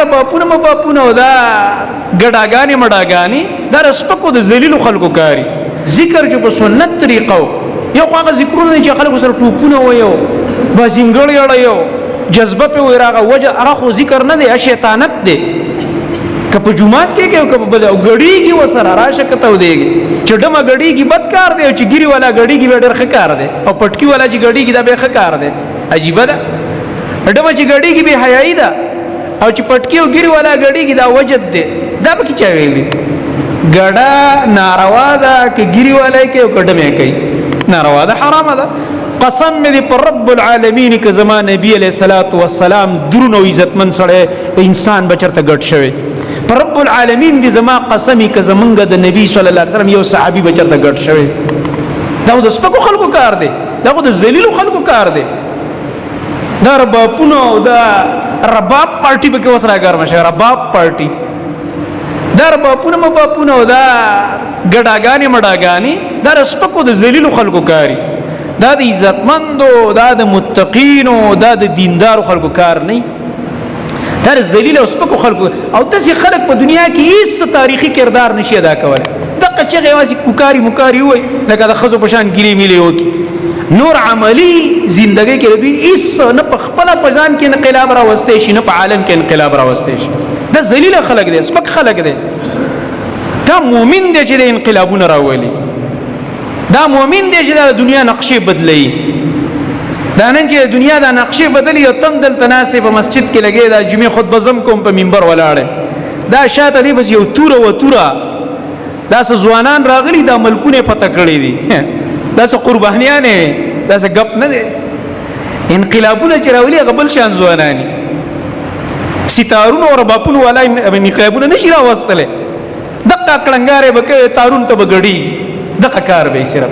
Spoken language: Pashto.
ربابونه مبابونه او دا ګډاګانی مډاګانی دا سپکو د ذلیلو خلکو کاری. ذکر چې په سنت طریقو، یو خو هغه ذکرونه چې خلکو سره ټوپونه وایو، بازینګړی اړیو، جذبه په وی راغه وجه، هغه خو ذکر نه دی، شیطانت دی. که په جمعات کې کې او که په بل او غړیږي وسره راشه کته ودیږي، چې ډمه غړیږي بد کار دی، او چې ګيري والا غړیږي ډېر ښه کار دی، او پټکی والا چې غړیږي دا به ښه کار دی. عجیب ده، ډمه چې غړیږي به حیايي ده، او چې پټکی او ګيري والا غړیږي دا وجد دی. دا به کی چا ویلي؟ ګډا ناروا ده که ګيري والا کې او کډمه کوي، ناروا ده، حرام ده. قسم مې دی پر رب العالمین که زما نبی علیہ الصلات والسلام درونو عزتمن سره انسان بچرته ګټ شوی، پر رب العالمین دی زما قسمی که زمونږ د نبی صلی الله علیه وسلم یو صحابي بچرته ګټ شوی. دا د سپکو خلکو کار دی، دا د ذلیلو خلکو کار دی. دا ربابونه او دا رباب پارټي به کې وسره ګرمه شي، رباب پارټي، دا ربابونه مبابونه او دا ګډاګانی مډاګانی دا سپکو د ذلیلو خلکو کاری. دا د عزتمندو، دا د متقینو، دا د دیندارو خلکو کار نه، دا ذلیل او سپکو خلکو. او داسې خلک په دنیا کې هیڅ تاریخي کردار نشي ادا کولی. دغه چغې واسي کوکاری مکاری وای لکه د خزو په شان ګیرې میلې وکي، نور عملی زندګۍ کې دوی هیڅ نه په خپل په ځان کې انقلاب راوستي شي، نه په عالم کې انقلاب راوستي شي. دا ذلیل خلک دي، سپک خلک دي. دا مؤمن دی چې د انقلابونه راولي، دا مؤمن دی چې د دنیا نقشې بدلوي. دا نن چې دنیا دا نقشې بدلی او تم دلته ناست په مسجد کې لګې دا جمعې خطبه زم کوم په منبر ولاړ، دا شاته دی بس یو توره و توره، دا څه ځوانان راغلي دا ملکونه پته کړی دي، دا څه قربانیان، دا څه غپ نه دی. انقلابونه چې راولي هغه بل شان ځوانان، ستارونو او ربابونو والا انقلابونه نشي راوستلی. دقه کړنګارې به کوي، تارون ته به ګډېږي، دقه کار به صرف.